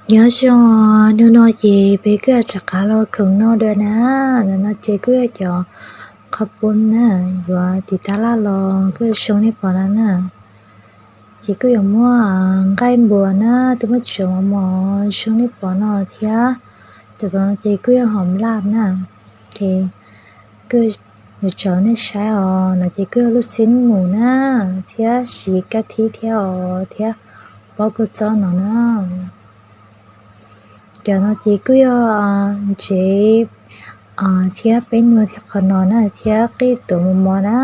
Nyob zoo, hnub no ces peb kuj yuav rov qab los khoom noj dua na. Ntawm no ces kuj yog cov qhov pub na, yuav tiv tab laj los kuj zoo nej pom no na. Ces kuj yuav muaj nqaij npua na, twb muab tsuav mos mos zoo nej pom no thiab. Cov tom no ces kuj yog hom laj na. Ces kuj yuav tso nej saib os, no ces kuj yog lub xib mus na, thiab siv kab thib thiab os, thiab pob kua txob no na. Cov no ces kuj yog ntsev thiab peb nua thiab qhov no na, thiab qij tuav mos mos na.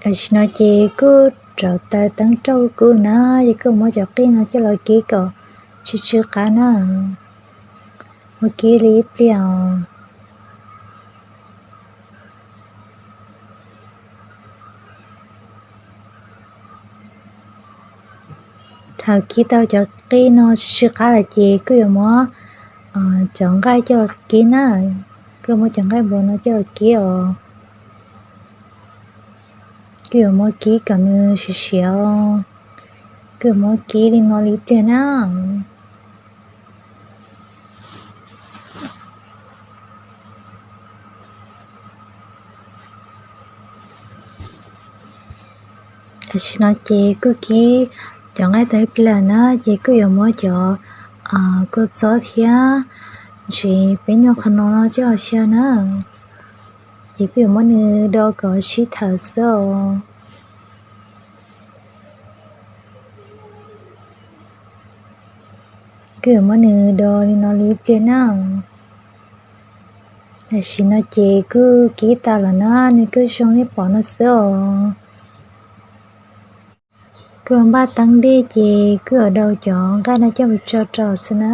Tam sim no ces kuj rauv taws teeb rauj kub na, ces kuj muab cov qij no coj los kib kom tsw tsw qab na. Muab kib li ib pliag os. Thaum kib tau cov qij no tsw tsw qab lawm ces kuj yuav muab cov nqaij coj los kib na. Kuj muab cov nqaij npua no coj los kib os. Kuj yuav muab kib kom nws siav siav os. Kuj yuav muab kib li no li ib pliag na. Tam sim no ces kuj kib cov nqaij tau ib pliag na, ces kuj yuav muab cov kua txob thiab ntsev peb nua qhov no no coj los xyaw na. Ces kuj yuav muab nws do kom sib thawm xwb os. Kuj yuav muab nws do li no li ib pliag na. Tam sim no ces kuj kib tas lawm na, nws kuj zoo li pom no xwb os. Kuj yuav npaj teeb dej ces kuj yuav daus cov nqaij no coj mus tso rau xwb na.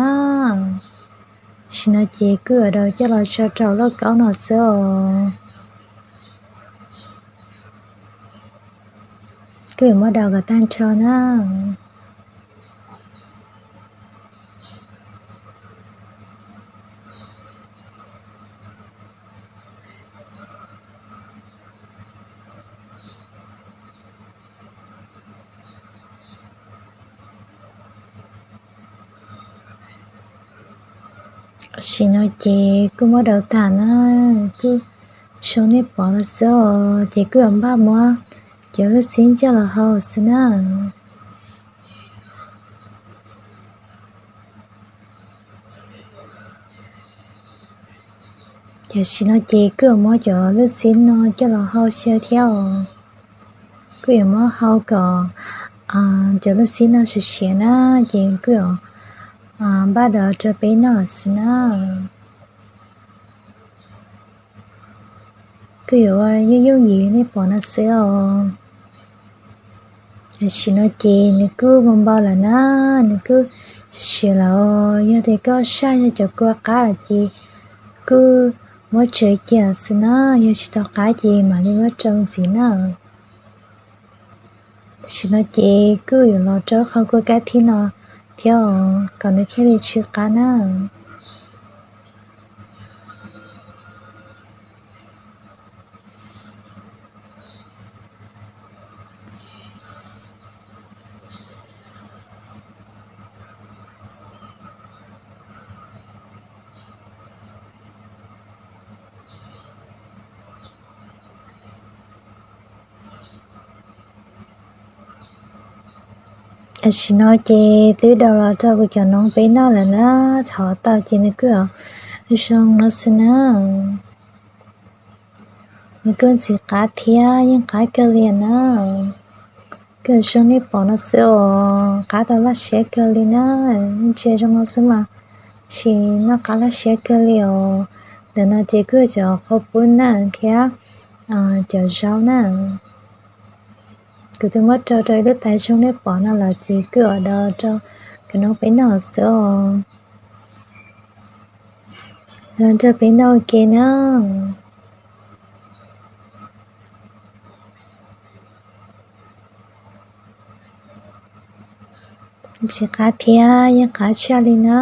Tam sim no ces kuj yuav daus coj los tso rau lauj kaub no xwb os. Kuj yuav muab daus kom tag nrho na. Tam sim no ces kuj muab daus tag na, kuj zoo nej pom no xwb os, ces kuj yuav npaj muab cov lub xib coj los hau xwb na. Tam sim no ces kuj yuav muab cov lub xib no coj los hau xyaw thiab os. Kuj yuav muab hau kom cov lub xib no siav siav na, ces kuj yuav npaj daus rau peb noj xwb na. Kuj yuav ua yooj yooj yim nej pom no xwb os. Tam sim no ces nws kuj npau npau lawm na, nws kuj siav lawm os. Yog tias koj saj yog cov kua qab lawm ces kuj muab tsawv cia xwb na, yog tsis tau qab ces mam li muab rau ntxiv na. Tam sim no ces kuj yuav los rau qhov kua kab thib no thiab os, kom nws thiaj li tsw qab na. Tam sim no ces twb daus los rau kuv cov noob peb noj lawm na, thov tau ces nws kuj zoo no xwb na. Nws kuj ntxim qab thiab yeej qab kawg li na. Kuj zoo nej pom no xwb os, qab tau laj siab kawg li na. Ntsia zoo no xwb mas tsis noj qab laj siab kawg li os. Ntawm no ces kuj yog cov qhua pub na thiab cov zaub na. Kuv twb muab rau rau ib lub tais zoo nej pom no lawm ces kuj yuav daus rau kuv noob peb noj xwb os. Los nrog peb noj ua ke na. Ntxim qab thiab yeej qab tshaj li na.